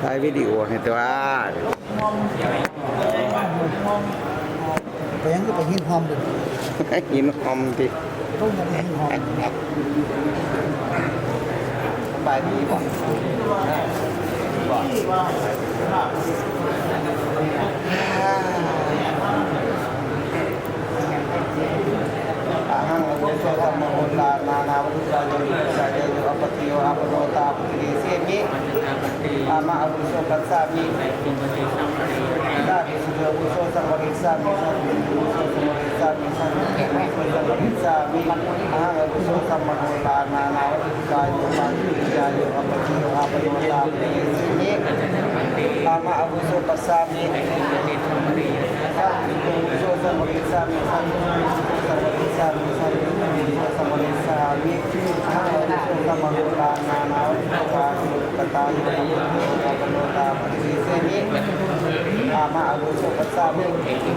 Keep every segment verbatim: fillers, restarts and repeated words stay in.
ถ่ายวิดีโอให้ตัว ไปยังก็ไปหินหอมเลย หินหอมติ ต้องมาได้หินหอม สบายดีบ่ บ่ Ahaṃ āvuso sammahulā nānāvatthukāyo vicakkhayo apattiyo āpanno tāvatiṃ desemi. Āma āvuso passāmi. Sādhu sādhu āvuso sammarissāmi. Sādhu sādhu āvuso sammarissāmi. Sādhu sādhu āvuso sammarissāmi. Ahaṃ āvuso sammahulā nānāvatthukāyo vicakkhayo apattiyo āpanno tāvatiṃ desemi. Āma āvuso passāmi. Sādhu sādhu āvuso sammarissāmi. Sādhu sādhu āvuso sammarissāmi. Sādhu sādhu āvuso sammarissāmi. Ahaṃ āvuso sammahulā nānāvatthukāyo vicakkhayo apattiyo āpanno tāvatiṃ desemi. Āma āvuso passāmi. Sādhu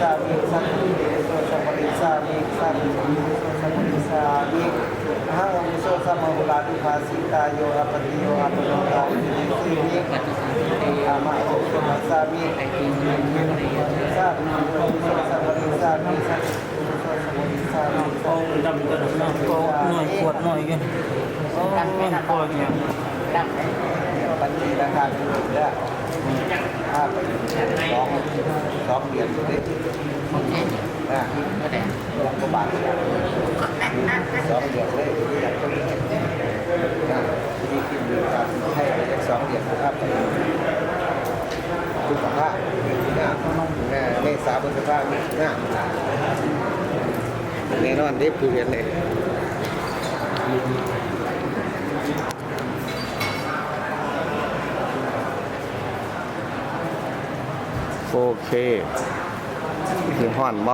sādhu āvuso sammarissāmi. Sādhu sādhu āvuso sammarissāmi. Sādhu sādhu āvuso sammarissāmi. Ahaṃ āvuso sammahulā dubhāsittāyo apattiyo āpanno tāvatiṃ desemi. Āma āvuso passāmi. Sādhu sādhu āvuso sammarissāmi. Sādhu sādhu āvuso sammarissāmi. เอาน้ำขวดน้อยกัน โอ้ย พ่อเนี่ย บัญชีธนาคารเด้อ อ่า ไปสอง สองเหรียญเลย อ่า หกกว่าบาท สองเหรียญเลย อยากจะมี อ่า มีกินมีทานให้ไปสักสองเหรียญนะครับ พฤษภา อ่า เมษา พฤษภา มิถุนา แน่นอนเด้ ผู้เห็นเลย โอเค สิฮ้อนบ่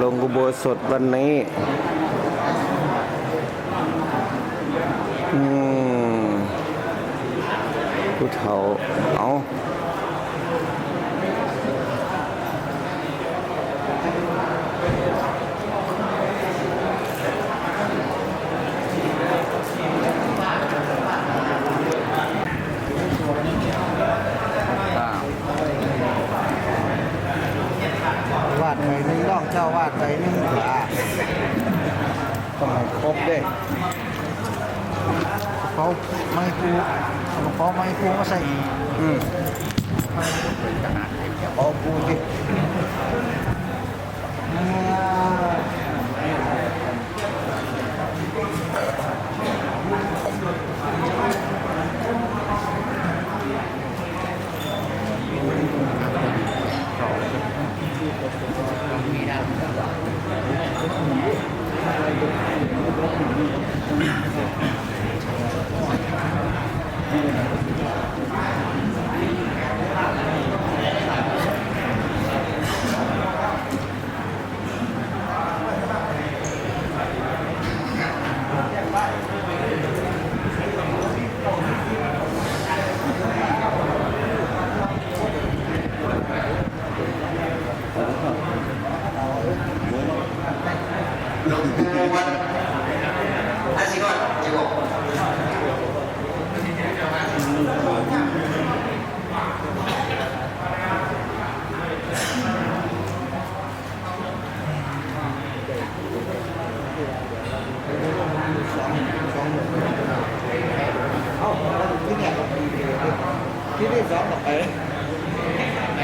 ลงอุโบสถวันนี้ อืม ผู้เฒ่า เอ้า วาดไปหนึ่งดอก เจ้าวาดไปหนึ่ง อ่า ต้องให้ครบเด้ กระเป๋าไม้ปู เอากระเป๋าไม้ปูมาใส่อีก อืม กระเป๋าปูสิ หลวงปู่วัด อ่ะ สิก่อน สิก่อน ที่นี่สองกับไป ไป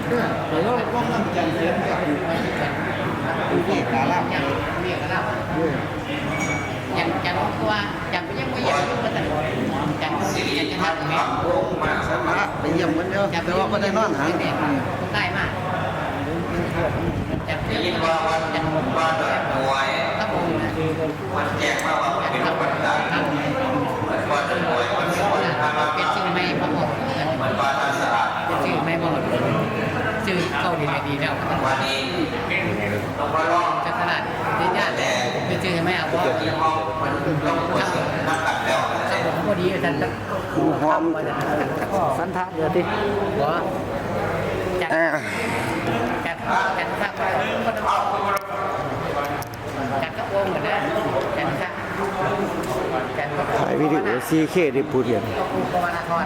เออ ไปรอบ รอบน้ำจันทร์เสียงกับ ไปจันทร์ ที่กาลาด เรียกกาลาด เออ จันทร์ จันทร์ตัว จันทร์ก็ยังไม่อยากอยู่มาแต่ก่อน จันทร์ สิริพันธ์ คำวงศ์ มาสมัคร ไปเยี่ยมเหมือนเดิม จันทร์ แต่ว่าก็ได้นอนหา ใต้มาก จันทร์ ได้ยินว่าวัด วัดป่วย ครับผม มันแจ้งมาว่าเป็นวันจันทร์ มันว่าจะป่วยวันศุกร์ เป็นชื่อไม่พอหมด มันว่าท่านสะอาด เป็นชื่อไม่พอหมด ชื่อเข้าดีดีแล้ว วันนี้หลวงพ่อรอง จักรราช ญาติญาติ เป็นชื่อไม่เอา เพราะ ที่ห้องมันต้องป่วยนักขัดแล้ว ครับผม พอดีท่าน หอม สันทานเดียวที่ หัว จัด อ่า จัด จัดครับ จัดกระโปรงกันนะ วิดีโอ สี่เค ที่พูดกัน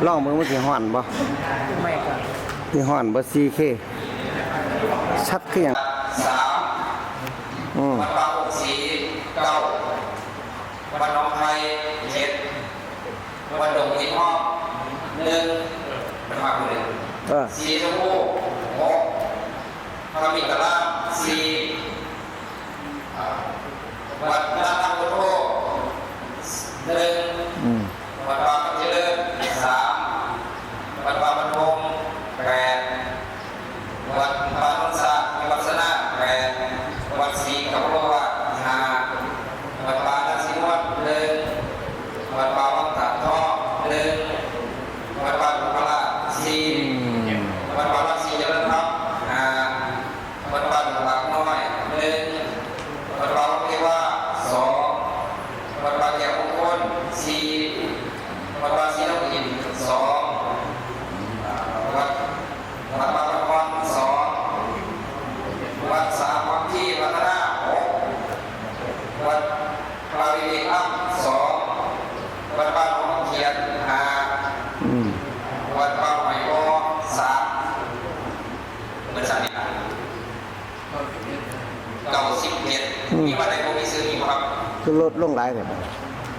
ลองเบิ่งมันสิฮ้อนบ่ ไม่ก็ สิฮ้อนบ่ สี่เค ชัดคือหยัง สาม อืม วัดป่าโป่งสี เก้า วัดหนองไผ่ เจ็ด วัดดงหินห้อม หนึ่ง วัดป่าภูหนึ่ง เออ สีชมพู หก พระมิตรลาภ สี่ วัดนาคพุทโธ หนึ่ง อืม วัดป่าคำเจริญ สาม วัดป่าบ้านโฮม แปด วัดป่าโนนสะอาดวิปัสสนา แปด วัดศรีคำโลวาท ห้า วัดป่านาสีนวล หนึ่ง วัดป่าวังตาดทอง หนึ่ง วัดป่าหลวงพระลาด สี่ อืม วัดป่ารังสีเจริญธรรม ห้า วัดป่าหนองหลากน้อย หนึ่ง วัดป่าวังเทวา สอง วัดป่าแก้วมงคล สี่ วัดป่าศรีนครินทร์ สอง วัด วัดป่าพระนคร สอง วัดสามัคคีพัฒนา หก วัดป่าวิเวกธรรม สอง วัดป่าหนองเขียน ห้า อืม วัดป่าหอยบอ สาม เหมือนสันนิษฐาน เก้าสิบเจ็ด อืม มีวัดใดบ่มีชื่อนี้บ่ครับ คือลดลงหลายแท้บัดนี้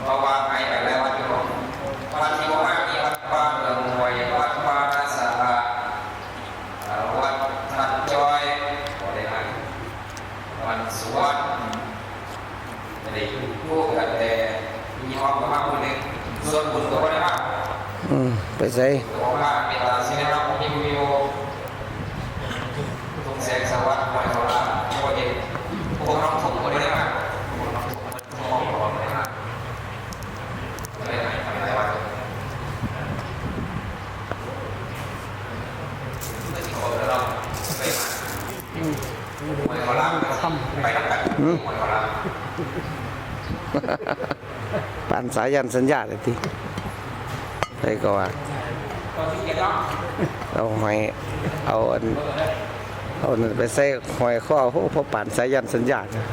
เพราะว่าหายไปหลายวัดอยู่ วัดที่บ่มามีวัดป่าเมืองมวย วัดป่านาสารา เอ่อ วัดท่านจอย บ่ได้มา วัดสุวรรณ ได้อยู่คู่กันแต่มีห้องก็มาคนหนึ่ง ส่วนบุญก็บ่ได้มา อืม ไปไส ก็บอกว่าเป็นตาสิได้รับของพี่วิว ตรงแสงสวัสดิ์ หอยเขาลา พวกเด็ก พวกน้องผมก็บ่ได้มา พวกน้องผมก็บ่ได้มา ไม่ได้มา ไม่ได้มา ไม่ได้มา อืม หืม ปานสายันสัญญาเลยติ ใครก็ว่า เอาหอย เอาอัน เอานั่นไปใส่ห้อยคอ โอ้ พอปานสายันสัญญานะ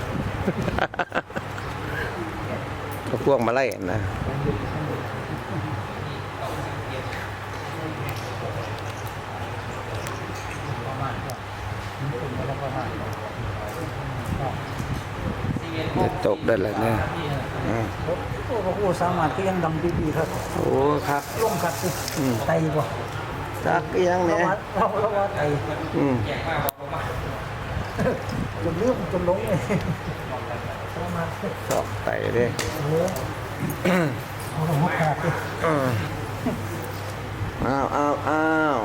เอาพวงมาลัยนะ จะตกได้แล้วเนี่ย อืม โอ้โห สามารถก็ยังดังดีๆครับ โอ้ ครับ ลงขัดสิ อืม ไตบ่ จักอีหยังเนี่ย เราว่า เรา เราว่าไต อืม จนลืมจนหลงเลย สามารถ ชอบไตเด้ โอ้โห เอาลงมาขาดสิ อืม อ้าว อ้าว อ้าว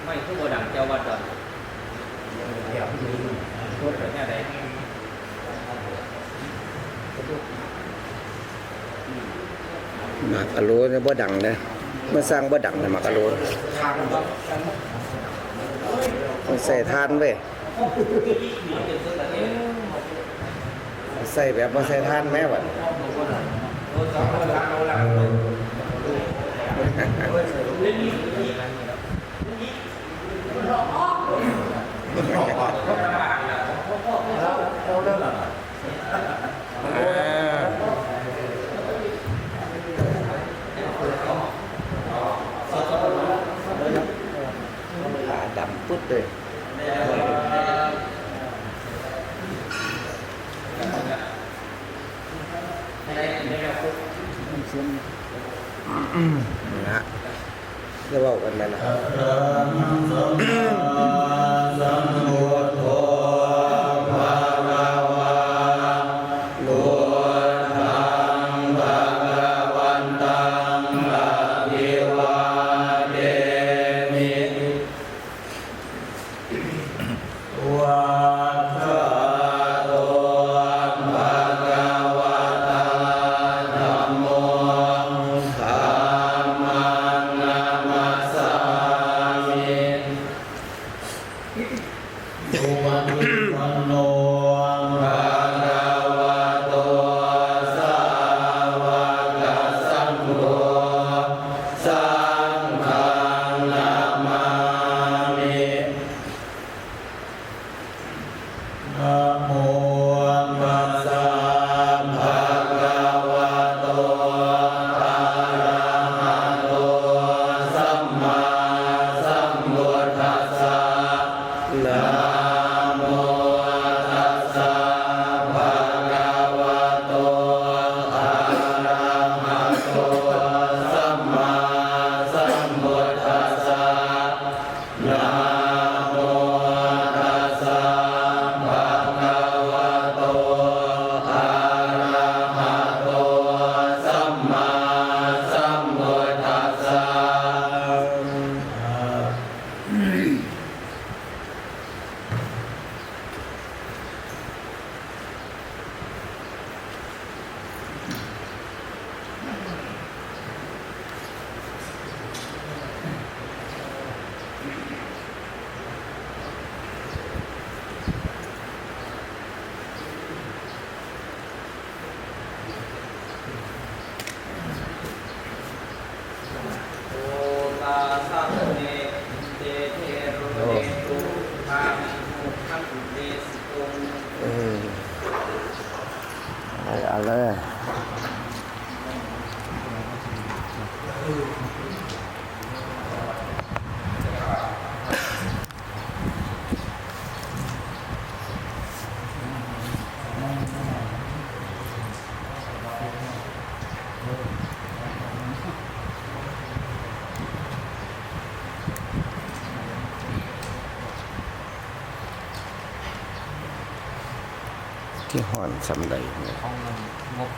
ไม่คือบ่ดังเจ้าวัดดอน รถไปแนวใด หมากอะโลเนี่ยบ่ดังนะ มันสร้างบ่ดังนะหมากอะโล มันใส่ถ่านเว้ย ใส่แบบบ่ใส่ถ่านแม่บัด ตาดำปึ๊ดเลย นะ จะเว้ากันไหมล่ะ Arahaṃ sammāsambuddho bhagavā, buddhaṃ bhagavantaṃ abhivādemi. Svākkhāto bhagavatā dhammo, dhammaṃ namassāmi. Supaṭipanno bhagavato Namo tassa bhagavato arahato sammāsambuddhassa. Namo tassa bhagavato arahato sammāsambuddhassa. Namo tassa bhagavato arahato sammāsambuddhassa. Okāsa bhante bhante thero netu bhāviṃ buddhaṃ desituṃ. เออ เอาเลย เอาเลย ที่ฮ้อนส่ำใดเนี่ย ของเงินงบ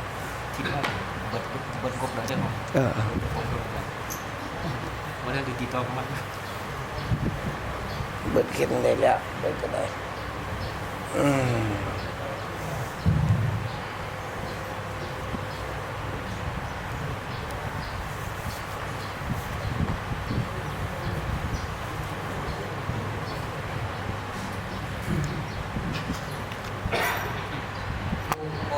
ที่ว่าเบิด เบิดงบแล้วเด้อ เออ เบิดงบแล้ว บ่ได้ติดต่อกับมัน เบิดเข็มได้แล้ว เบิดก็ได้ อืม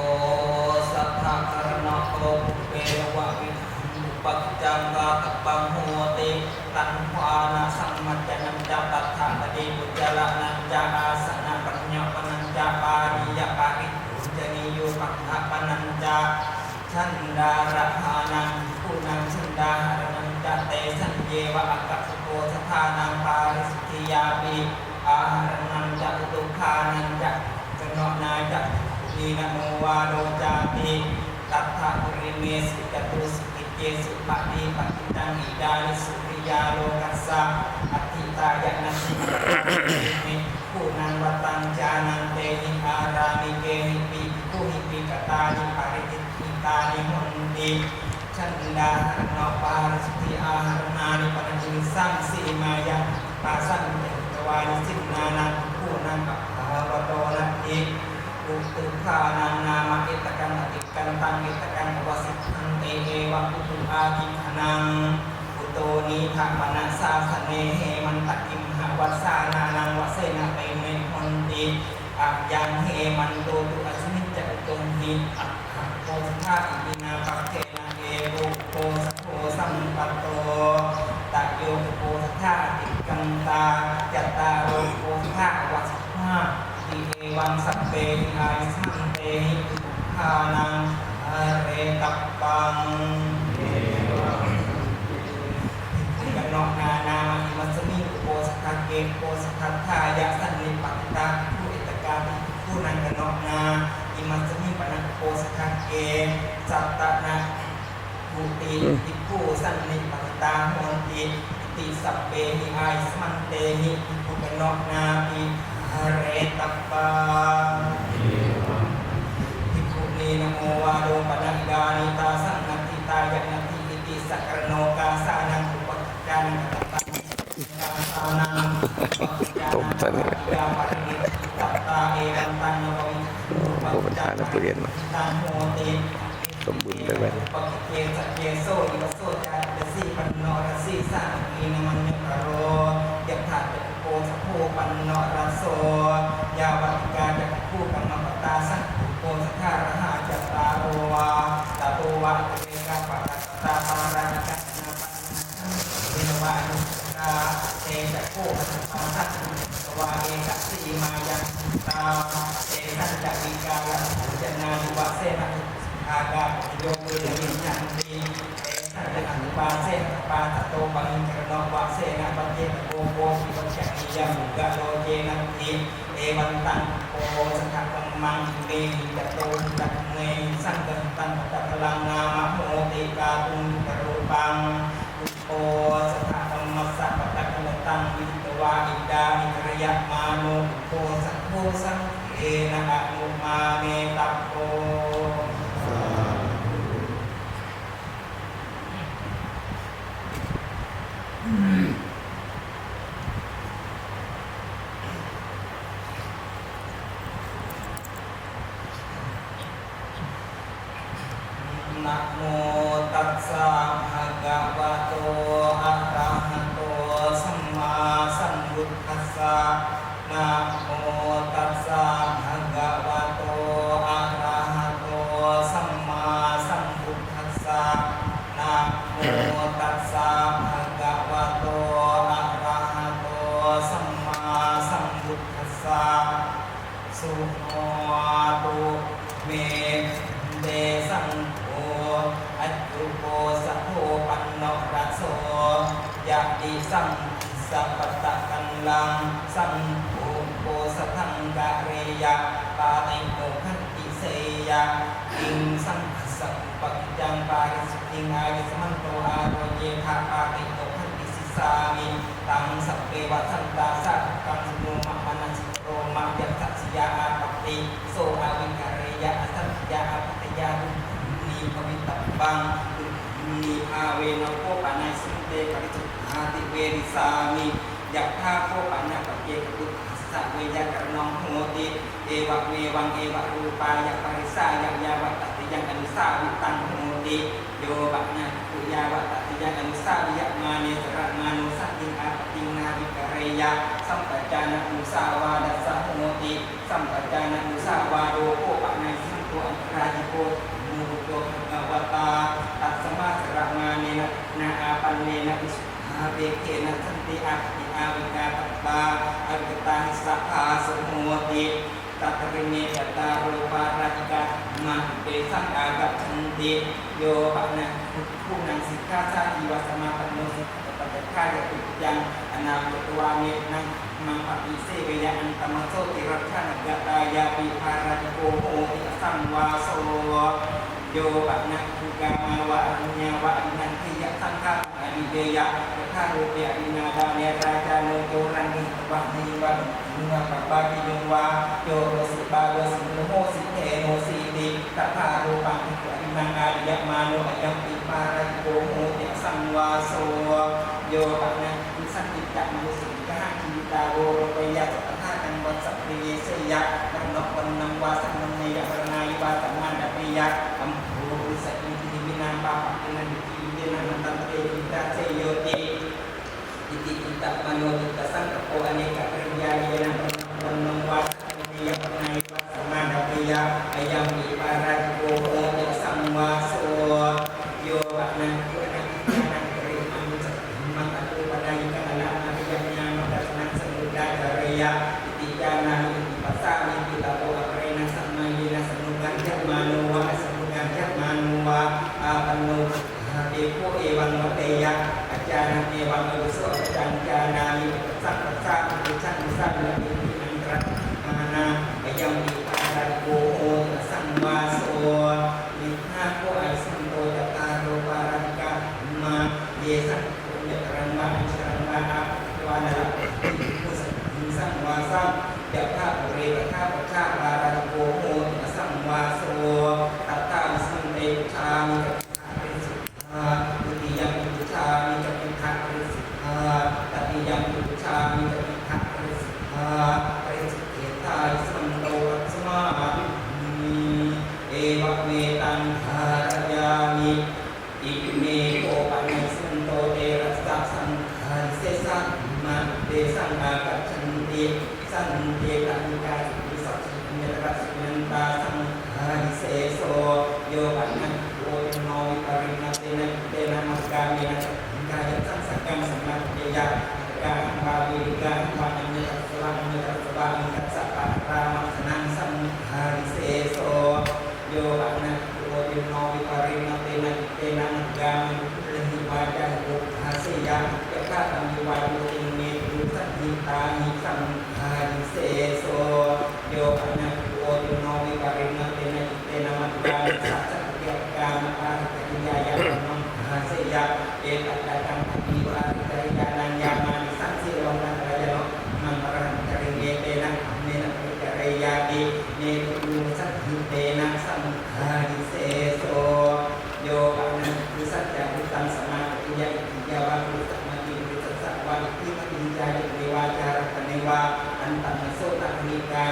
Uposathakaraṇato pubbe navavidhaṃ uppavijjaṃ kātabbaṃ hoti. Taṇhupādānasammajjanañca tattha padīpujjalanañca āsanapaññapanañca pāriyaparipuñjanīyūpaṭṭhapanañca chandārahānaṃ bhikkhūnaṃ chandāharaṇañca tesaññeva akasuposathānaṃ pārisuddhiyāpi āharaṇañca utukkhānañca bhikkhugaṇanā ca bhikkhunīnamovādo cāti. Tattha purimesu catūsu ticcesu paṭipattittaṃ idāni suriyālokassa aṭṭhitāya natthi katthaṃ. Tehi me bhikkhūnaṃ vataṃ jānantehi ārāmikehipi bhikkhuhipi katāni paritiṭṭhitāni honti. Chandāharaṇapārisuddhi āharaṇāni pana issāmi sīmāyaṃ pāsaṃ ca hitvāni sinnānaṃ bhikkhūnaṃ abhāvato natthi. Utukkhānaṃ nāma ettakaṃ atikkantaṃ ettakaṃ avasiṭṭhanti evaṃ utuādiṭṭhānaṃ. Utu nighamana sāsane hemantagimhavassānānaṃ vasena te me honti. Ayaṃ hemantūtu asmiñca utuhi aṭṭha uposathā iminā pakkhena eko uposathā sampatto. Tayo uposathā atikkantā cattāro uposathā avasiṭṭhā iti evaṃ sabbehi āyasmantehi utukkhānaṃ hāretabbaṃ. Bhikkhugaṇo nāma imasmiṃ uposathagge uposathadhāya sannipatitā bhikkhu ettakāpi bhikkhūnaṃ gaṇo nā imasmiṃ pana uposathagge satta na bhūti bhikkhū sannipatitā honti. Iti sabbehi āyasmantehi bhikkhugaṇo nāpi hāretabbā. Bhikkhunīnamovādo pana idāni tāsaṃ natthi tāya natthi iti sakaraṇokāsānaṃ upakicchānaṃ katattā ตบท่านนี่แหละ โอ้ เป็นพระนักเรียน สมบูรณ์ไปไหม Te ca kho bhadantā saṅghaṃ bhikkhavo ekassī Māyā santā tesañca vikālabhū janā divasena catusuddhākārañño purimaññanti. Tesañca anupassena sappāsato pahicaraṇavasena paccekaggo bodhipaccayaniyaṃ puggalo cenatthi. Evantaṃ uposathadhammaṃ imehi catūhi catunnehi saṅghañca pattakallaṃ nāma hoti kātuṃ buddharūpaṃ. Uposathadhammassa pattakallattaṃ viditvā idāni kārayamanūpo uposathū saṅghena anumānetabbo. Namo tassa bhagavato arahato sammāsambuddhassa. Namo tassa bhagavato arahato sammāsambuddhassa. Namo tassa bhagavato arahato sammāsambuddhassa. Suṇātu me bhante saṅgho, ajjuposathopaṇṇaraso, yadi saṅghassa pattakallaṃ, saṅgho uposathaṃ kareyya, pātimokkhanti seyyathīṃ. Saṅghassa upakiccaṃ pārisuddhiṃ āyasmanto ārocetha, pātimokkhanti sīsāmi. Taṃ sabbeva santā sādhukaṃ suṇoma manasikaroma. Yassa siyā āpatti, so avikareyya, asaññāya āpattiyā. Tumhamhi bhavitabbaṃ, tumhamhi bhāvena kho panāyasmante parisuddhāti vedissāmi. Yadā kho pana paccekapuṭṭhassa veyyākaraṇo hoti, evamevaṃ evarūpāya parisāya yāvatatiyaṃ anusāvitaṃ hoti. Yo pana bhikkhu yāvatatiyaṃ anusāviyamāne saramāno saddhiṃ āpattiṃ nāvikareyya, sampajānamusāvādassa hoti. Sampajānamusāvādo kho panāyasmanto antarāyiko dhammo khuddho bhagavatā. Tasmā saramānena na āpannena visuddhāpekkhena santi āpatti āvikātabbā. Avigatā hissa phāsu hoti. Tatthārime cattāro pārājikā dhammā duttesaṃ āgacchanti. Yo pana bhikkhūnaṃ sikkhāsājīvasamā panno, sikkhāpadaṃ paṭikkhāya tuccaṃ anāpukkatvā netanaṃ dhammaṃ paṭiseveyya, antamaso tiratthānagatāyāpi pārājiko hoti asaṃvāso. Yo pana bhikkhū gāmā vā araññā vā abhiṇhaṇapeyya saṅghātaṃ adipeyya, yathārūpe abhiṇhadāne rājāno coraṃ gahaṃvā mahīṃ vā pāpiṃ vā pāpiyaṃ vā, corosi pārosi guluhosi kheṇosīti, tathārūpaṃ bhikkhu abhiṇhaṃ ādiyamāno, ayampi pārājiko hoti asaṃvāso. Yo pana bhikkhū sañcicca mānusakāyikā jīvitā voropeyya, sattaṭṭhānaṃ vassa pariyeseyya, maraṇā varaṇaṃ vā saṃvaṇṇeyya, maraṇāya vā sammantapeyya, ambho purisaṃ itihi vināpapāṇena duṭṭhi- -tena maṃ taṃ tejena vidhāseyoti. Iti cittamano cittasaṅkappo anekavividhāni yena maraṇā varaṇaṃ vā saṃvaṇṇeyya, maraṇāya vā sammantapeyya, ayampi pārājiko hoti asaṃvāso. Yo pana bhikkhū anāpukkatvā nānattarimaṃ dhammaṃ aṭṭhūpanayikaṃ alamāpeyya, ñāṇadassanaṃ samudācareyya, iti jānāmi iti passāmīti, tato aparena samayena samuggāhiyamāno vā asamuggāhiyamāno vā āpanno buddhāpekkhito evaṃ vadeyya, ajānamevaṃ āvuso apaccaṃ jānāmi, apaccaṃ passāmi, apaccaṃ passāmi, natthi antaradhammānaṃ, ayampi pārājiko hoti asaṃvāso. Yathā kho āyasmanto cattāro pārājikā dhammā, yesaṃ bhikkhūnaṃ puññaphalaṃ vā aññāphalaṃ vā āpattitvā na labhati bhikkhusaṅghaṃ saṃvāsaṃ, yathā pure tathā pacchā pārājiko hoti asaṃvāso. Tathāyasmante pucchāmi ca tiṭṭhaṃ parisuddhā, dutiyampi pucchāmi ca tiṭṭhaṃ parisuddhā, tatiyampi pucchāmi ca tiṭṭhaṃ parisuddhā, parisuddhetthāyasmanto tasmā tubbhaṃ, evametaṃ dhārayāmi. Ime kho panāyasmanto terassa saṅghāvishesā dhammā duttesaṃ āgacchanti. Sañcettānikā sūcī sabbā puññatā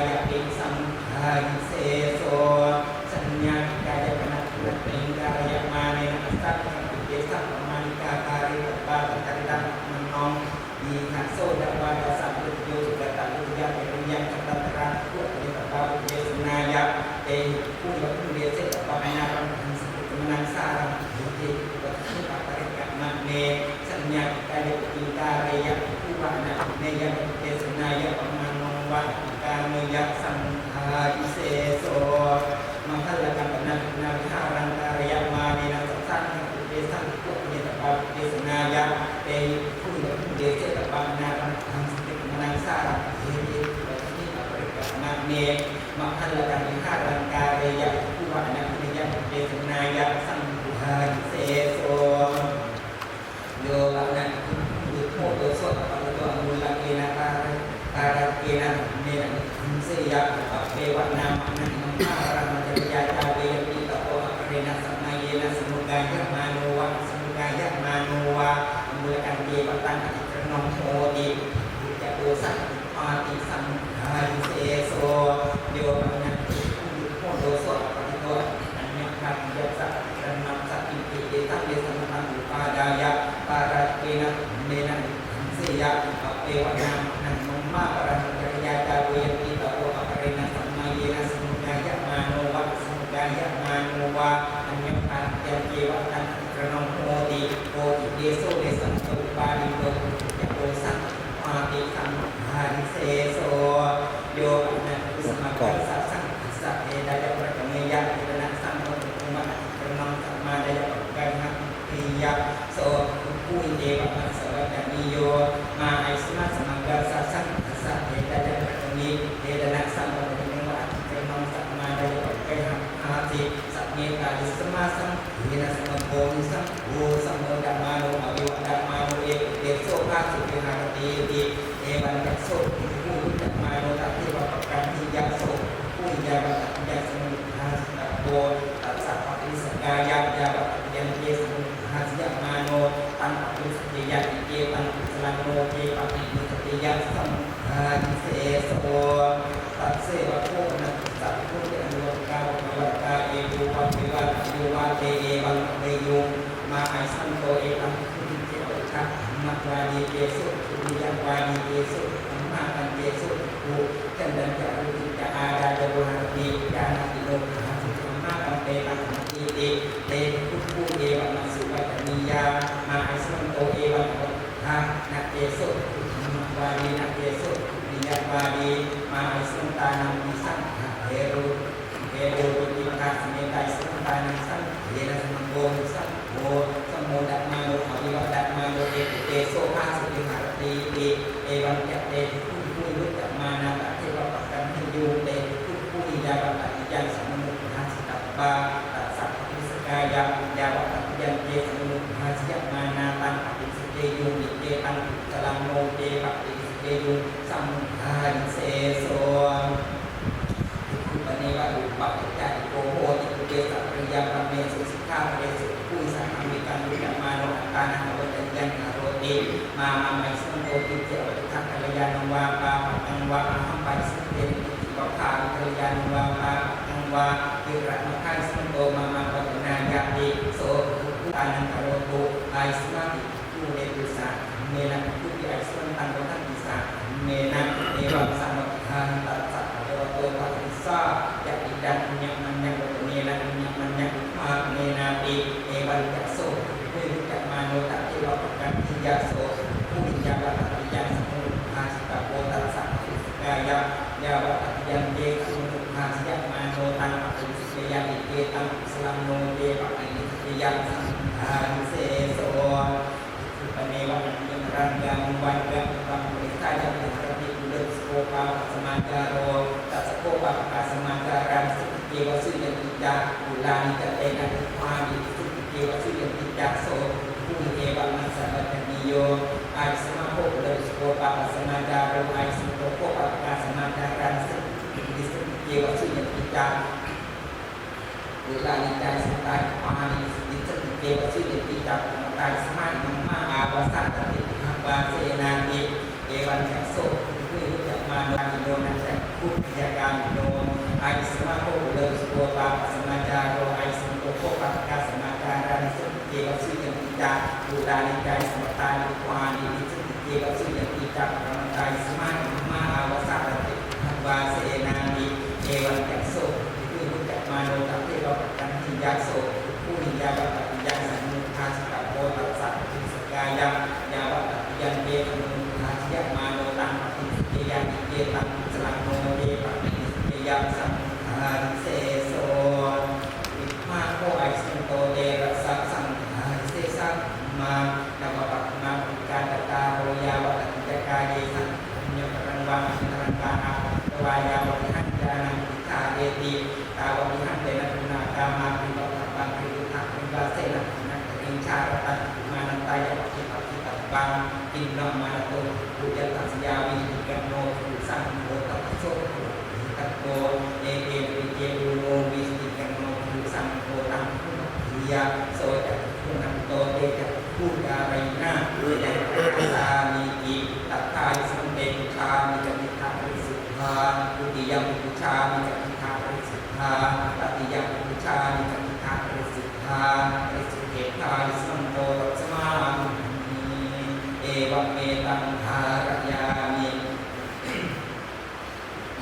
yati samudāya aseso. Saññā ṭhitā ya pana punarevaṃ kārayamānena assaṃhiraṃ, tesaṃ pamāṇikā dhāritabbā tatritaṃ amanno. Dīghasodavādassa vijayo sugatavijayā, tiriyaṃ gatantarā bhikkhū anupekkhitabba vijjācaraṇāya. Tehi bhikkhūhi vakkhāsi desetabbā anārambhaṃ santi samaṇaṃ sāraṃ, ahehi vācamhi aparikkamane. Saññā ṭhitā ya paṭikāreyya bhikkhū vā anabhiññeyya, neva desetabbā desanaṃ vā atikāmeyya, samudāya aseso. Mahallakaṃ panābhipannavihāraṃ kārayamānena sassāhiraṃ, tesaṃ bhikkhū anupekkhitabba vijjācaraṇāya. Tehi bhikkhūhi vakkhāsi desetabbā anārambhaṃ santi samaṇaṃ sāraṃ, ahehi vācamhi aparikkamane. Mahallakaṃ vihāraṃ kāreyya bhikkhū vā anabhiññeyya, neva desetabbā desanaṃ vā atikāmeyya, samudāya aseso. Yo vā anabhikkhū bhikkhūhi duṭṭho doso appatīto, amūlakena pāra- pārājikena dhammena niggahaṃseyya, tappeva nāma nahi, mahāpāramacariyā cāveyyanti. Tato aparena samayena samudāyamāno vā asamudāyamāno vā, amūlakañceva taṃ adhikaraṇo hoti, ujucittaṃ dosaṃ abhippāti, samudāya aseso. Yo vā anabhikkhū bhikkhūhi duṭṭho doso appatīto, aññabhāviyassa adhikaraṇassa kiñci, tesaṃ desanaṃ taṃ upādāya pārājikena dhammena niggahaṃseyya, tappeva nāma nahi, mahāpāramacariyā cāveyyanti. Tato aparena samayena samudāyamāno vā asamudāyamāno vā, aññabhāviyañceva taṃ adhikaraṇo hoti, hoti deso desaṃ ca upādinno, ujucittaṃ dosaṃ abhippāti, samudāya aseso. Yo vā anabhikkhū samaggassa saṅghassa, ettāya parakkameyya, etena saṃvattanīyaṃ vā adhikaraṇaṃ, samādāya pakkāhi hattha ṭhitiyā, so bhikkhūhi evamassa vacanīyo: mā āyasmā samaggassa saṅghassa ettāya parakkameyya, etena saṃvattanīyaṃ vā adhikaraṇaṃ, samādāya pakkāhi hattha ṭhitiyā, sametāyasmā saṅghena samaggo hi saṅgho sammodamāno avivadamāno ekadeso phāsu viharetīti. Evañca so bhikkhū vuccamāno tatheva pakkāheyya, so bhikkhūhi yāvatatiyaṃ samanubhāsitabbo, tassa paṭinissaggāya. Yāvatatiyañce samanubhāsiyamāno, taṃ paṭinissajjeyya, iccevaṃ kusalaṃ loke paṭinissajjeyya, samudāya aseso. Tasseva kho pana pussa bhikkhūti anuvaruttā vā parivaruttā, eko vā dve vā tayo vā te evaṃ vadeyyuṃ: mā āyasmanto etaṃ bhikkhū kiñci avaduttha, amhāvādīteso bhikkhū, niyyāvādīteso bhikkhū, amhākañceso bhikkhū, chandañca ruciñca ādāya viharati, jānāti nobhāseti, amhākaṃ petaṃ amatīti. Te bhikkhūhi evamassa vacanīyā: mā āyasmanto etaṃ avaduttha, na ceso bhikkhū amhāvādī, na ceso bhikkhū niyyāvādī, mā āyasmantānaṃ pi saṅgha bherū bherū rūcimaghā, sametāyasmantānaṃ saṅghena samaggo hi saṅgho sammodamāno avivadamāno ekadeso phāsu viharetīti. Evañca te bhikkhū bhikkhūhi vuccamānā tatheva pakkāheyyuṃ, te bhikkhūhi yāvatatiyaṃ samanubhāsitabbā, tassa paṭinissaggāya. Yāvatatiyañce samanubhāsiyamānā taṃ paṭinissajjeyyuṃ, iccevaṃ kusalaṃ loke paṭinissajjeyyuṃ, samudāya aseso. Bhikkhu paneva rūpacchattāyiko hoti, pubbe sapariṇāmapamāyesu, sikkhipadesu bhikkhūhi, sahāyikaṃ vuccamāno attānaṃ avacaniyaṃ karoti. Mā mā āyasmanto kiñci avaduttha, kalyāṇaṃ vā pāpakaṃ vā, ahampāyasmantehi kiñci vā bhāvī, kalyāṇaṃ vā pāpakaṃ vā, viramaghāyasmanto mama vadanāyāti. So bhikkhū attānaṃ karotu, āyasmā bhikkhū vedussā dhammena, bhikkhūhi āyasmantaṃ vadanti sā dhammena, evaṃ samabhāhi. Tassa bhagavato bhāsissā: yadidaṃ aññamaññavacanaṃ aññamaññavimakkhānāti, evañca so bhikkhūhi vuccamāno tatheva pakkāheyya, so bhikkhūhi yāvatatiyaṃ samanubhāsitabbo, tassa paṭinissaggāya. Yāvatatiyañce samanubhāsiyamāno taṃ paṭinissajjeyya, iccevaṃ kusalaṃ loke paṭinissajjeyya, samudāya aseso. Bhikkhu paneva aññamaraṃ gāmaṃ vā gāmabhaṃ parittājja viharati pulabhisako pāpakasamācāro. Tassa kho pāpakā samācārā nissantikeva suyyanti ca, pulāni ca te na pubbanti nissantikeva suyyanti ca, so bhikkhūhi evamassa vacanīyo: āyasmā kho pulabhisako pāpakasamācāro, āyasmato kho pāpakā samācārā nissantikeva suyyanti ca, pulāni cāyasmatā pubbanti nissantikeva suyyanti ca, pubbantāyasmā imaṃ mā ābhāsatati ābhāsenāti. Evañca so bhikkhūhi vucca- Mano gāmino nandakkhaṇigāmino āyasmato puratto sukho pāpasmācāro āyasmato bhogapākasmācārā nissotthi ceva suyyanti ca purāni kāyasmatāni bhummāni nissotthi ceva suyyanti ca paramantā yasmā imamā āvasā rattiṃ buddhavāsenāti. Evañca so bhikkhuvuccamāno tatheva paṭhañhiyā so bhikkhu niyyāvappattiyā sammūḷhāsi tappo tassa paṭivisakkāya yāvappattiyante sammūḷhāsiyamāno taṃ paṭinissaggeyya iccetaṃ kusalaṃ no ce paṭinissaggeyyāma sammūḷhādiseso. Imā kho āyasmanto terasa sammūḷhādisesā dhammā navapagamā paṭikkantadāro yāvatatiyaṃ kāye saṅghassa puññaphalaṃ vā pāpaphalāni vā āpattiṃ vā yāvadīhaṃ ñāṇaṃ paṭidhāreti tāvadīhaṃ tena guṇākāmāpi vatabbaṃ paripuṭṭhaparibhāsena. Anattariṃ jālataṃ āmantaṃ yāvadīpaṭitabbaṃ. Kinnamārato bhikkhū yathājja yāvīhi kaṇho bhikkhūsaṅgho tathāgataso bhikkhuhi āgatabbo. Etena bhikkhave ūno vīti kaṇho bhikkhūsaṅgho taṃ bhikkhumakkhiya. So ca bhikkhu anakuto te ca bhikkhū gārayinā yaṃ pakāsāmīti. Tatthāyasmante pūjāmi ca tīర్థaparisuddhā dutiyampi pūjāmi ca tīర్థaparisuddhā tatiyampi pūjāmi ca tīర్థaparisuddhā parisuddhetthāyasmanto tasmā puññakkhetti. Evametaṃ dhārayāmi.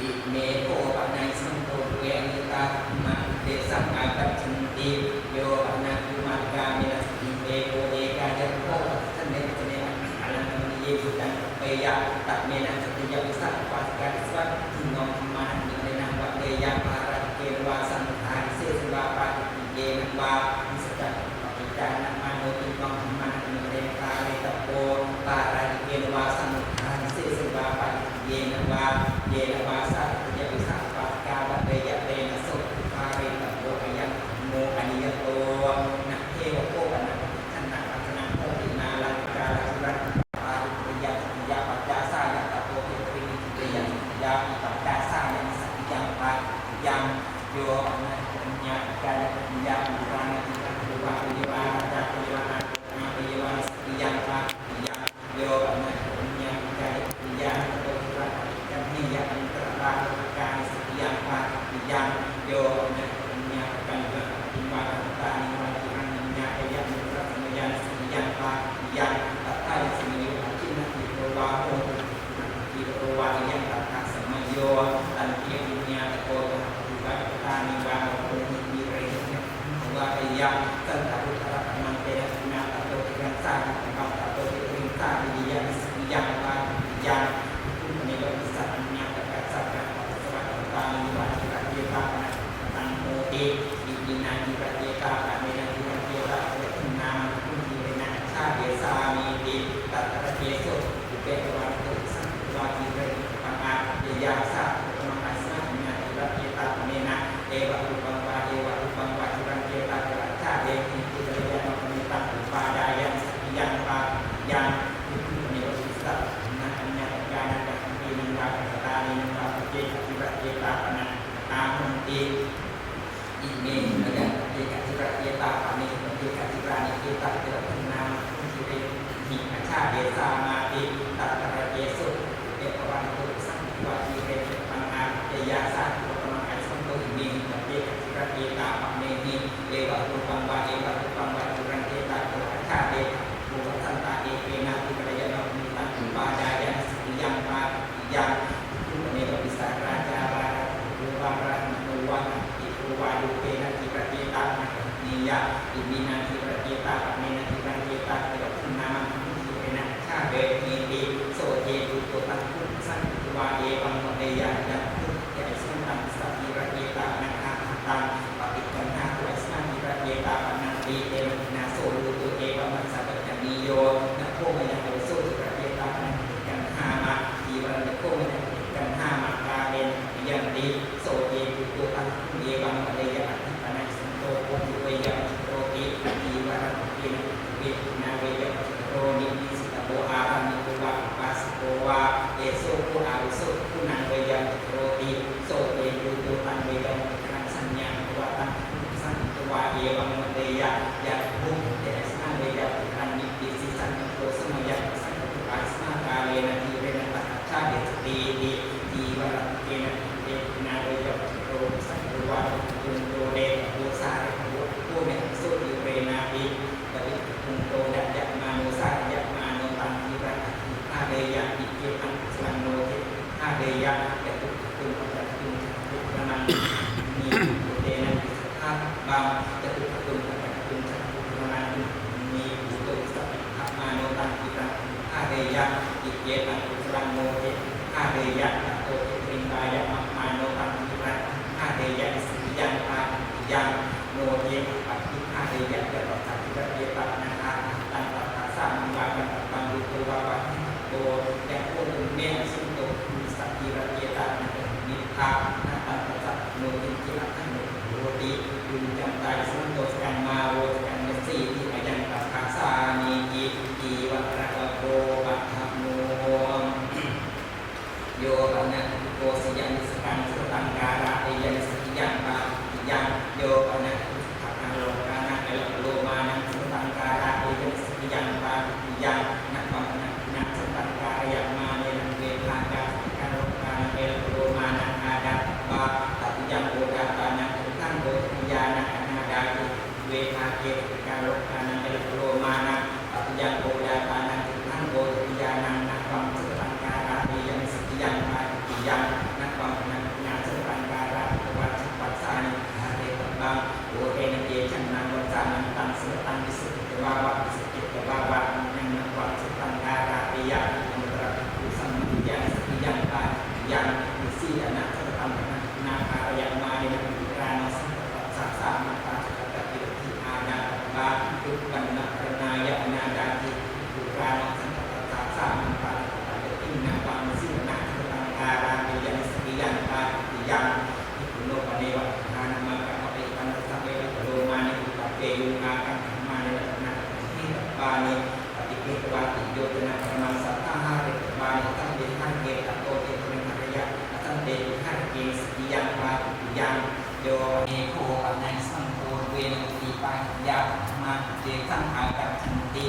Ime kho pana āyasmanto bhikkhave aniyatā dhammā uddesaṃ āgacchanti. Yo pana bhummāgamehi saddhiṃ eko ekāyatane bhavasmiṃ sane paccane aṭṭhaṃ kālaṃ kamaniye sujjhaṃ kappeyya. Tasmena saddhiyaṃ vītasāvakā disvā bhikkhūnaṃ dhammānaṃ aniyamaṃ vadeyyaṃ pārājikena vā sammūḷhādisesena vā pātihaṅkhiyena vā. Nisajjā paṭicchānamāno bhikkhūnaṃ dhammānaṃ aniyamaṃ dhāretabbo pārājikena vā sammūḷhādisesena vā pātihaṅkhiyena vā. Yena vā saddhiyaṃ vītasāvakā vadeyya tena so dhāretabbo. Ayaṃ dhammo aniyato. Na heva kho pana paṭiggaṇhatuṃ āsanaṃ hoti nālaṃ ākāraṃ cūlaṃ ākāraṃ pātitariyaṃ satthiyaṃ pāṭiyāsāya tato hetuvimicchiteyya satthiyaṃ pāṭiyāsāya nissaggiyāma pātitariyaṃ. Yo pana bhikkhū aññātakāya paṭiggaṇhiyā purāṇañca cūlaṃ dūrevā pātitariyaṃ pātiyā pāṭiyāsāya nissaggiyāma pātitariyaṃ. Yo pana bhikkhū aññātakāya paṭiggaṇhiyā na tato cūlaṃ paṭiggaṇheyya anantarāgapātā nissaggiyāma pātitariyaṃ. Yo pana bhikkhū aññātakāya cūlaṃ appaṭiṃ vā tahantānīva cūlaṃ aññātakāya anantarasamayaṃ nissaggiyāma pātitariyaṃ. Tatthāyasmato acchinnadīpo vā hoti cūlaṃ acchīvato vā ayaṃ tattha samayo. Tanti aññātako tahantīva tahantānīva avatohi vīrehi aññataraṃ vā deyya. Santaruṭṭharakkhamaṃ tena cūlaṃ tato ciraṃ sāyitavā tato ciraṃ sāyiteyya nissaggiyāma pātitariyaṃ. Bhikkhu paneva vītassa aññātakā sabbahāsava tahantānīva ciraṃ cetāpena kataṃ hoti. Iminā ciracetāpanena ciraṃ cetāpena tidaṃ nāmaṃ bhikkhu cīrena āchādesāmīti. Tatra ce so bhikkhū petvā ṭhātu saṅkuddhitvā cīre āpajja yāsā uttamaṃ āyasmato aññāciracetāpanena evarūpaṃ vā evarūpaṃ vā ciraṃ cetāpena āchādehīti. Kalyāṇaṃ paṇītaṃ upādāya nissaggiyāma pātitariyaṃ. Bhikkhu paneva vītassa aññātakānañca saṅgīnaṃ vā pañcatānīnaṃ vā paccekaciracetāpena kataṃ hoti. Imehi pañcapaccekaciracetāpanehi paccekacirāni cetāpena tidaṃ nāmaṃ bhikkhu cīrehi āchādesāmāti. Tatra ce so bhikkhū petvā ṭhātu saṅkuddhitvā cīre āpajja yāsā uttamaṃ āyasmato imehi paccekaciracetāpanehi evarūpaṃ vā evarūpaṃ vā ciraṃ cetāpena āchādetha. Bhuvassantā etena bhikkhū kalyāṇaṃ paṇītaṃ upādāya nissaggiyāma pātitariyaṃ. Bhikkhu paneva vītassa rājā vā rājaputto vā brāhmaṇo vā gahapatiko vā rūpena ciracetāpena gahaṇeyya. Iminā ciracetāpanena ciraṃ cetāpena tidaṃ nāmaṃ bhikkhu cīrena āchādehīti. So ce bhikkhū taṃ ṭhātu saṅkuddhitvā evaṃ vadeyya idaṃ bhikkhuke āyasmantaṃ Catubbhujaṃ paddānabhujaṃ chaturbahuṃ dhāvantiṃ, bhūmiṃ bhūto sapitabmāno taṃ giriṃ adhiroheyya. Iccetaṃ uttaraṃ no cetipaṭighāreyya, tato cetiyaṃ pāyamāno taṃ giriṃ adhiroheyya. Isariyaṃ paṭiviyaṃ no cetipaṭighāreyya, yattha satthu rājabala āgatamānā taṃ tattha sāmaṃ vā gandhabbaṃ vā vippato yamho, bhūme anisuttito bhikkhū sappāṇi rājabalaṃ āgatamānā taṃ tattha sāmaṃ vā gandhabbaṃ vā vippato yamho, no kiñci attano hoti. Yuñjaṃ pāyasmanto sakaṃ mā vo sakaṃ yasīti, ayaṃ tattha sāmīci. Cīvaraṃ va vo paṭhamuṃ. Yo pana uposiyā nisakaṃ sudataṃ kārāpiyā nisariyaṃ paṭiviyaṃ. Yo pana ujukamānā lokānaṃ elavalomanāṃ sudataṃ kārāpiyā nisariyaṃ paṭiviyaṃ. Navaṃ pana ujukamānā sudataṃ kārayamānena upekkhaṃ kātukamānā lokānaṃ elavalomanāṃ ādattabbā. Tatiyaṃ odātānaṃ catutthaṃ bodheyya anādāti. Upekkhaṃ kātukamānā lokānaṃ elavalomanāṃ. Tatiyaṃ odātānaṃ catutthaṃ bodheyya navaṃ sudataṃ kārāpiyā nisariyaṃ paṭiviyaṃ. Navaṃ pana ujukamānā sudataṃ kārāpitavatthapasāyāni ṭhāpetabbaṃ. Yo tena tejena vañcamantaṃ sudataṃ visuddhacitā vā visuddhacittabhāvaṃ viññāṇaṃ navaṃ sudataṃ kārāpiyā anuttaraṃ bhikkhusammadiyā nisariyaṃ paṭiviyaṃ. Nisīdana sudataṃ pana ujukamānā kārayamānena uttaraṃ no saṅghassa sāmaṃ pāturattati. Ādattabbā ujukamānā lokānaṃ ādattabbā ujukamānā lokānaṃ ādattabbā. Uttaraṃ no saṅghassa sāmaṃ pāturattati. Navaṃ nisīdana sudataṃ kārāpiyā nisariyaṃ paṭiviyaṃ. Bhikkhuno paneva aṭṭhānamakāpappaṭipannaṃ elavalomanāya upaggayuṃ ākaṅkhamānāya pana ujukamānā ṭhāpetabbaṃ. Paṭiggahetvā tiyojanaparamaṃ sattahāretattā asaṅkhātarike tato cetiyaṃ pāyamāno taṃ giriṃ adhiroheyya. Asaṅkhātarike vihāraṃ nisariyaṃ paṭiviyaṃ. Yo pana āyasmanto dvena uti paṭiviyaṃ paṭhamā uti saṅghātacchati.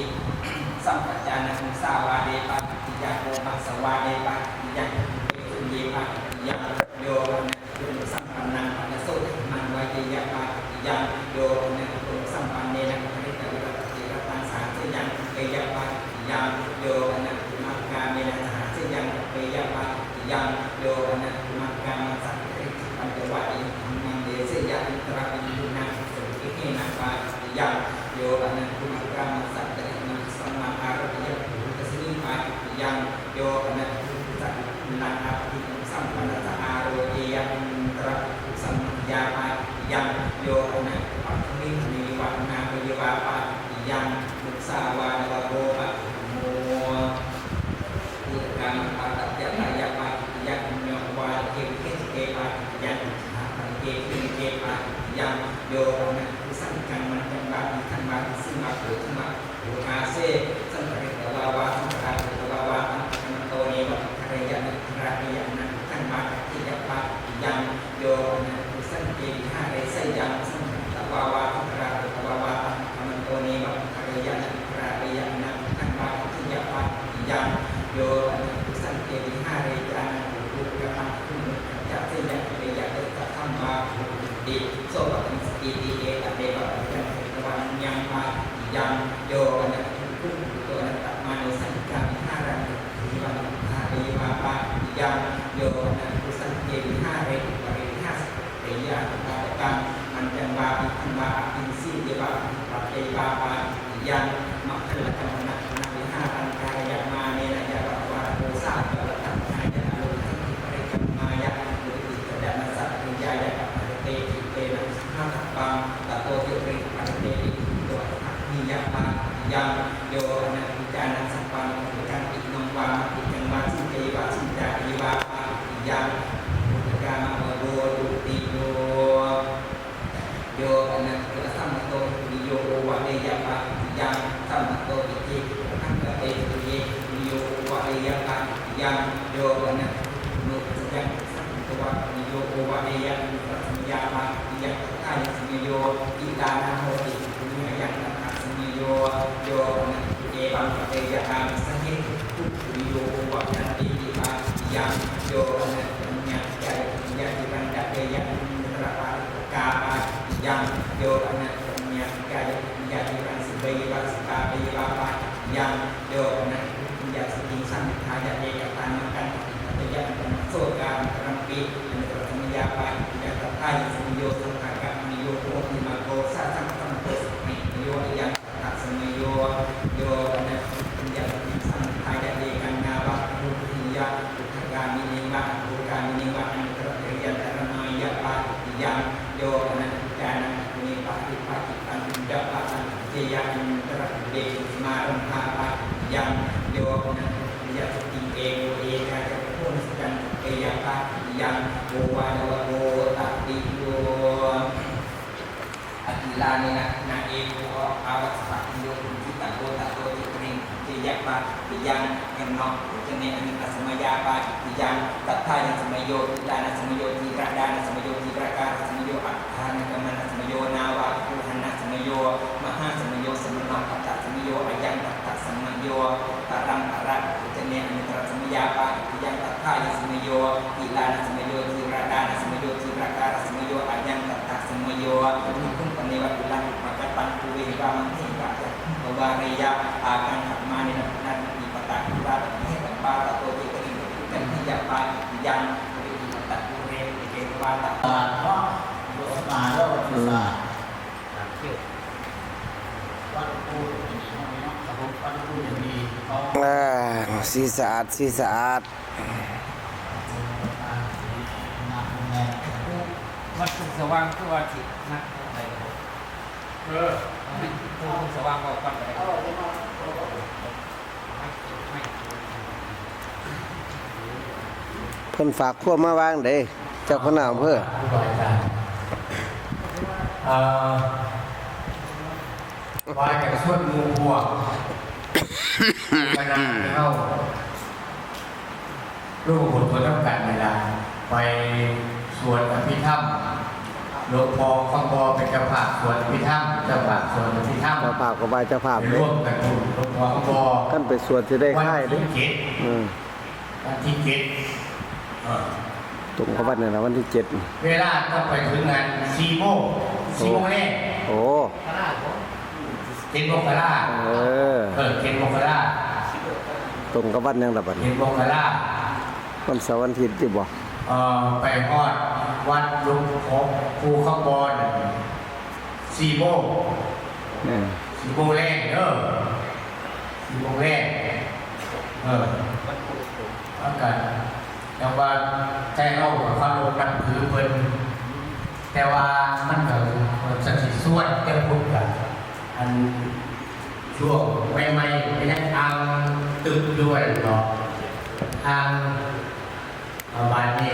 Sampajānamusāvāde paṭiviyaṃ, oghasāvāde paṭiviyaṃ, catubbhujeyyā paṭiviyaṃ. Yo pana guṇasampannaṃ pana sotthānaṃ vāheyya paṭiviyaṃ. Yo pana guṇasampannena uddaritvā rattirattiṃ sahassaṃ vāheyya paṭiviyaṃ. Yo pana guṇakkhamena sahassaṃ vāheyya paṭiviyaṃ. Yo pana guṇakkhamasārathi pañcavatiṃ dhammaṃ deseyya anuttaraṃ paripuṇṇaṃ sīlena paṭiviyaṃ. Yo pana guṇakkhamasārathi manussānaṃ āropeyya bāhusmiṃ paṭiviyaṃ. Yo pana guṇakkhamasārathi guṇasampannassa āropeyya anuttaraṃ paripuṇṇaṃ sīlena paṭiviyaṃ. Yo pana guṇakkhamasārathi paṭhamī dhammeyyāva guṇā anupaveyyāva paṭiviyaṃ. Musāvādā va vo paṭhamuṃ. Utukā manā pātā ca tayā paṭiviyaṃ, aññohivācake vigehake paṭiviyaṃ, icchikā paṭiviyaṃ, khīṇā paṭiviyaṃ. Yo pana kusaṅkhaṃ mañcaṃ vā dīghaṃ vā kisuṃ vā guhakaṃ vā okāse saṅgaritvā vā saṅgarāputvā vā taṃ akkamanto neva puggaleyya na puggalāpeyya, anāguṃ vā dakkhiyaṃ paṭiviyaṃ. Yo pana kusaṅke vihāre seyyaṃ saṅgaritvā vā saṅgarāputvā vā taṃ akkamanto neva puggaleyya na puggalāpeyya, anāguṃ vā dakkhiyaṃ paṭiviyaṃ. Yo pana kusaṅke vihāre cānaṃ utukāgaṃ adhiggamuṃ pañcaseyyaṃ apeyya yassa dhammābhūtanti so paṭhaṅgasīti. Etadeva paṭiviyaṃ ṭhāpetvā aññaṃ paṭiviyaṃ. Yo pana ujukamāno anatthamāno saṅghassa vihāraṃ neva anuṭṭhāpeyyāva paṭiviyaṃ. Yo pana kusaṅke vihāre uparisā sapattiyā anuppādakkhaṃ mañcaṃ vā dīghaṃ vā apiṃsayeyyāva anuppādeyyāva paṭiviyaṃ. Maggallakaṃ pana pana vihāraṃ kārayamānena yāvateva ṭhādo sāmiva laddhaṃ panāya ārohāya saṅghe parikkāmāya utukicchadānasappaṭiññāya kappāna tena ujukamānena ṭhāpetabbaṃ. Tato cetiyaṃ pāyamāno taṃ giriṃ adhiroheyya paṭiviyaṃ. Yo pana ujukamānā sappāṇikaṃ utukāgaṃ tiṇṇaṃ vā maṇḍikaṃ vā siñceyya vā siñcāpeyya vā paṭiviyaṃ. Utukāma va vo dutiyo. Yo pana ujukamāno asammato titulīyo ovadeyya paṭiviyaṃ. Sammato ticce paccattaṃ paccattayya titulīyo ovadeyya paṭiviyaṃ. Yo pana ujukamāno paccattaṃ paccattayya titulīyo ovadeyya anuttarasamayā paṭiviyaṃ. Tathāyasmayo tilāna hoti titulī, ayaṃ tathāyasmayo. Yo pana ujukamāno evaṃ paccayā āmisahetuṃ titulīyo ovadantī ti paṭiviyaṃ. Yo pana ujukamāno paccayā tituliyā tiraṃ dakkheyyā anuttaraparisakkhā paṭiviyaṃ. Yo pana ujukamāno paccayā tituliyā tiraṃ sipeyya vā sipāpeyya vā paṭiviyaṃ. Yo pana ujukamāno paccayā satiṃ samudāya ekatānamakaṃ paṭipatteyya anuttaraṃ sokārantarampi anuttarasamayā paṭiviyaṃ. Tathāyasmayo saṅkhātakamayo hoti maggo yo anathujjhānaṃ bhikkhūhi paribbājakkhataṃ puññaphalaṃ bhujeyya anuttaraṃ pubbe bhūsenālambhāpācittiyā yo anathujjhānaṃ satiṃ eko ecācaraṃ bhūsenālambhāpācittiyā ovādanavādo tapiyo. Akilāni nakhīna eko avasatthasamayo kuṭitabbo tato cittamhi bhujeyya pācittiyā khaṇapūjane anuttarasamayapācittiyā tathāyaṃ samayo kilānasamayo thīradānasamayo thīrakārasamayo addhānagamanasamayo nānāviddhānasamayo mahāsamayo samannāgattasamayo ayaṃ tattha samayo paramparapūjane anuttarasamayapācittiyā tathāyaṃ samayo kilānasamayo thīradānasamayo thīrakārasamayo ayaṃ tattha samayo bhikkhūnamaneva kilāni uppakattaṃ pubbe vā magge vā addhāyappavāreyya ākaṅkhamānena bhaṇānāti pattadūrā paṭihetvā tato cittamhi bhujeyya pācittiyā purimattapure eke vā tato อ่า สีสะอาด สีสะอาด วัดทุ่งสว่างคือว่าสินัดไป เออ ทุ่งสว่างก็กันไป เพิ่นฝากความมาวางเด้ เจ้าคณะอำเภอ ครูบาอาจารย์ เอ่อ ว่าจะชวนหมู่พวก คณะเฮา ร่วมอุโบสถนำกันนี่ล่ะ ไปสวดอภิธรรม หลวงพ่อคำบ่เป็นเจ้าภาพสวดอภิธรรม เจ้าภาพสวดอภิธรรม เจ้าภาพก็ไหว้เจ้าภาพ ไปร่วมกันบุญ หลวงพ่อคำบ่ คันไปสวดสิได้ค่ายเด้ วันที่เจ็ด อืม วันที่เจ็ด เออ ตรงกับวันนั่นล่ะ วันที่เจ็ด เวลาต้องไปถึงงานสี่โมง สี่โมงแลง โอ้ เจ็ดมกรา เออ เออ เจ็ดมกรา ตรงกับวันหยังล่ะบัดนี้ เจ็ดมกรา วันเสาร์วันอาทิตย์อยู่บ่ เอ่อ ไปฮอดวัดหลวงพ่อภูคำบอน สี่โมง อืม สี่โมงแลงเด้อ สี่โมงแลง เออ แล้วก็ แต่ว่าไทยเฮาก็เคารพนับถือเพิ่น แต่ว่ามันก็จั่งสิสวดแต่พุทธก็ อันช่วงใหม่ๆก็ยังอ่างตึกอยู่ว่าซั่นเนาะ อ่าง อ่า บาดนี้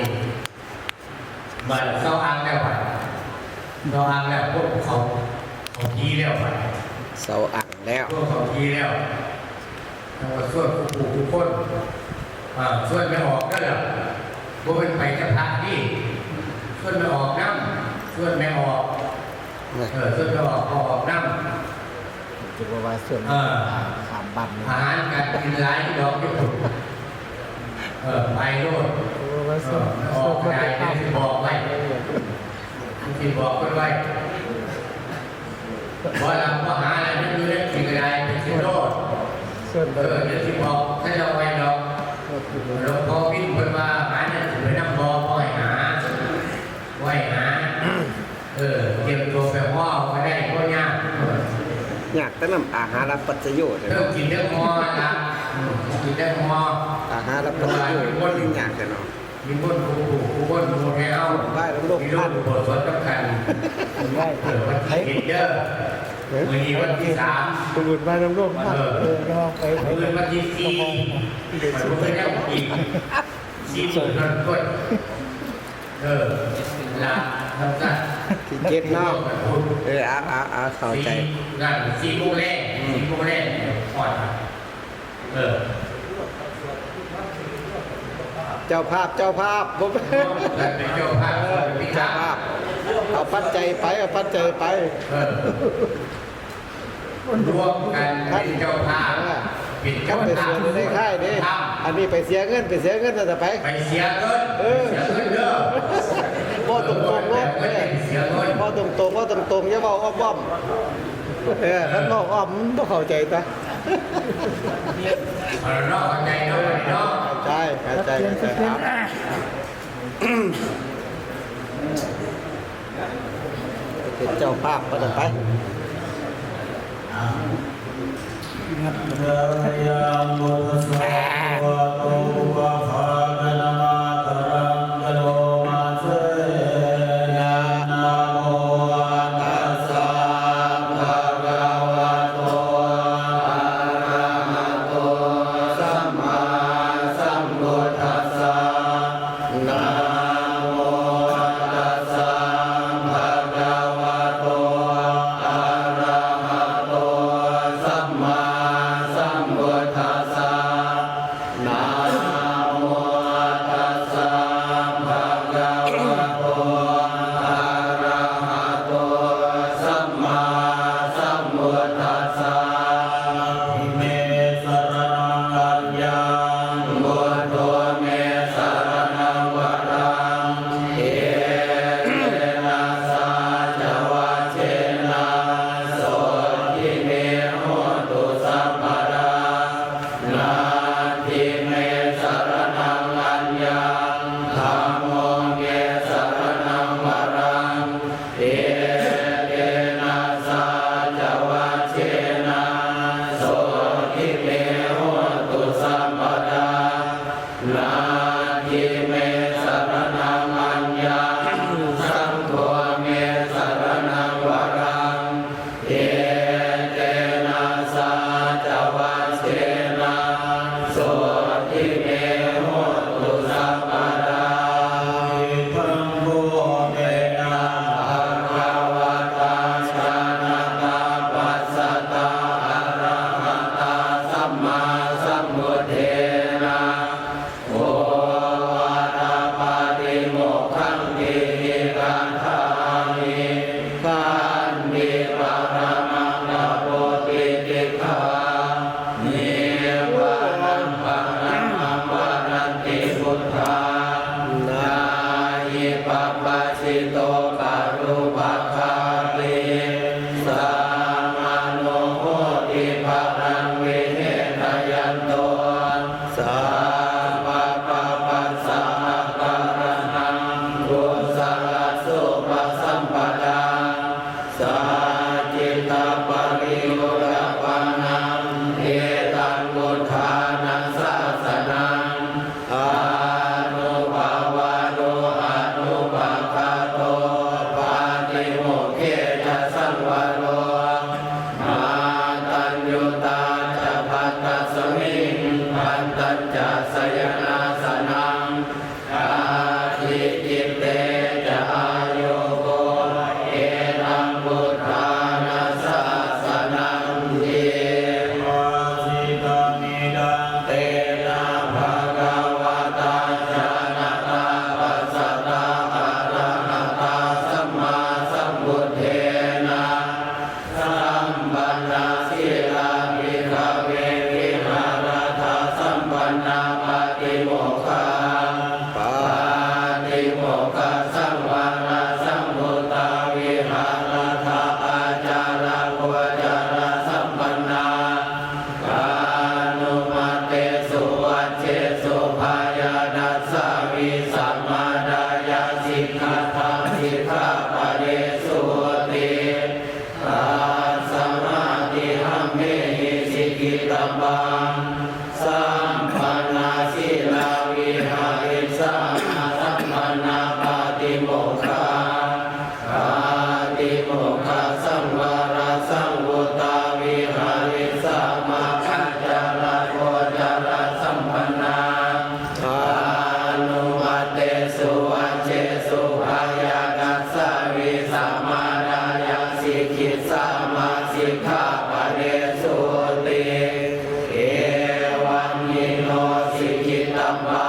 บาดเซาอ่างแล้วบาด เซาอ่างแล้ว พวกเขา เขาผีแล้วบาด เซาอ่างแล้ว พวกเขาผีแล้ว แล้วก็ชวนผู้ผู้ผู้คน อ่า ชวนแม่ออกเด้อ บ่แม่นไปแต่พระนี่ ชวนแม่ออกนำ ชวนแม่ออก เออ ชวนแม่ออก พ่อออกนำ จะบอกว่าส่วน เออ ข้ามบ้านนี่ อาหารการกินหลายดอกอยู่ เออ ไปโลด จะบอกว่าส่วน เออ ออกได้ ส่วน เดี๋ยวสิบอกไว้ สิบอกเพิ่นไว้ บ่ล่ะ บ่หาแล้ว มันอยู่ในที่ก็ได้ ไปกินโลด ส่วน เออ เดี๋ยวสิบอกเขาเจ้าไว้ดอก หลวงพ่อพิมพ์เพิ่นว่า หาเนี่ยสิไปนำบ่ บ่ให้หา บ่ให้หา เออ เตรียมตัวไปห่อเอาก็ได้ บ่ยาก ยากแต่นำอาหารปัจจโยเด้อ เออ กินแต่ห่อละ อืม กินแต่ห่อ อาหารปัจจโย มันยากแต่เนาะ มีคนผู้ผู้ผู้คนหมู่แถว บ้านน้ำโลก มีลูกผู้สวดกับกัน ไหว้ เออ วันที่เจ็ดเด้อ เออ มื้อนี้วันที่สาม บุญบ้านน้ำโลก เออ เออ ก็ไป มื้อวันที่สี่ มันบ่เคยได้อีก สี่มื้อนั่นก่อน เออ ละ แล้วก็ ที่เจ็ดเนาะ เออ เอา เอา เอา เข้าใจ สี่ นั่น สี่โมงแลง สี่โมงแลง ก่อน เออ เจ้าภาพ เจ้าภาพ ผม ร่วมกันเป็นเจ้าภาพ เออ เป็นเจ้าภาพ เอาปัจจัยไป เอาปัจจัยไป เออ ร่วมกันเป็นเจ้าภาพ เออ เป็นเจ้าภาพ ไปสวดอยู่ในค่ายเด้ ครับ อันนี้ไปเสียเงิน ไปเสียเงิน ว่าจะไป ไปเสียเงิน เออ เสียเงินเด้อ บ่ตรงๆ เนาะ เออ เสียเงิน บ่ตรงๆ บ่ตรงๆ อย่าเว้าอ้อมๆ เออ คันเว้าอ้อมมันบ่เข้าใจตา เอาเนาะ เข้าใจเนาะ เข้าใจเนาะ เข้าใจ เข้าใจ เข้าใจ ครับ เป็นเจ้าภาพก็จะไป Jayāmātaraṃ karo māsena Pasito karūpakāri samāno hoti balaṃ vihetayanto sabbapāpassa akaraṇaṃ kusalasupasampadaṃ sacchikaṃ pariyodapanaṃ etaṃ buddhāna sāsanaṃ anubhāvādo anuppakkhato pātimokkhe ca saṃvaro mātaññutā ca bhattasmiṃ bhattañca sayanāsanaṃ ādicitte ca āyogo etaṃ buddhāna sāsananti. Bhāsitaṃ idaṃ tena bhagavatā jānatā passatā arahatā sammāsambuddhena sampannasīlā bhikkhave vihāratthasampannā pātimokkha pātimokkhasaṃvarasaṃvutā vihārattha ācaragocarasam pannā anumattesu vajjesu bhayadassāvī samādāya sikkhātaṃ sikkhāpadesūti. Tasmātihamhehi sikkhitabbā sampannasīlā viharissāma sampannā pātimokkha pātimokkhasaṃvarasaṃvutā viharissāma ācaragocarasam pannā anumattesu vajjesu bhayadassāvī samādāya sikkhissāma sikkhāpadesūti. Evamhi no sikkhitabbā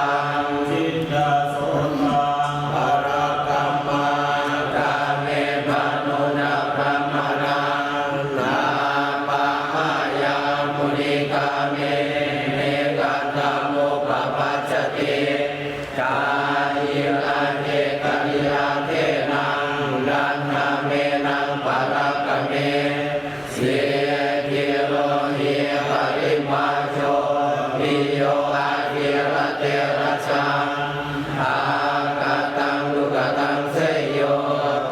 cittaso maṃ pharakaṃ maṃ kāme bhaṇona brāhmaṇā nāpahāya muni kāme nekanthamuppapajjati. Kāyena cetanā ṭhena naṭṭhamenaṃ parakame sikkhiro hi haripācco bhiyyo āgiraterajā. Akataṃ dukkhataṃ seyyo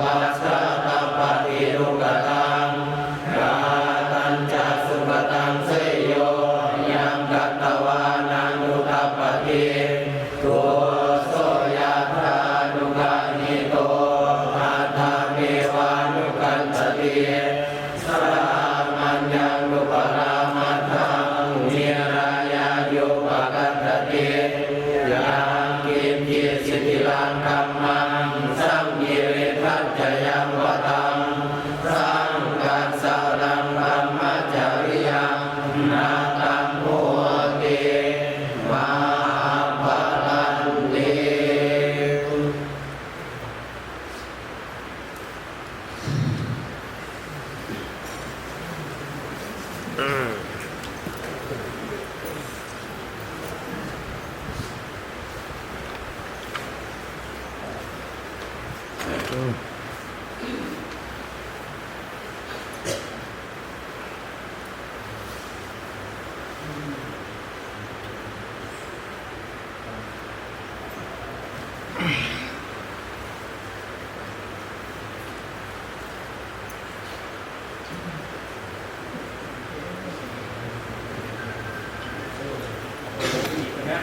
pacchatappati dukkhataṃ khatañca sukhataṃ seyyo yaṃ katvāna nutappati. Duso yathā dukkhahito atthamamevanukañcati. Sāmaññaṃ dupparāmatthaṃ nirayāyupakaṭṭhati. Yaṅkiñci sithiraṃ dhammaṃ saṅgiriṭṭhañca yaṃ vataṃ saṅghassaraṇaṃ dhammacariyaṃ na taṃ hoti mahappalanti. นะ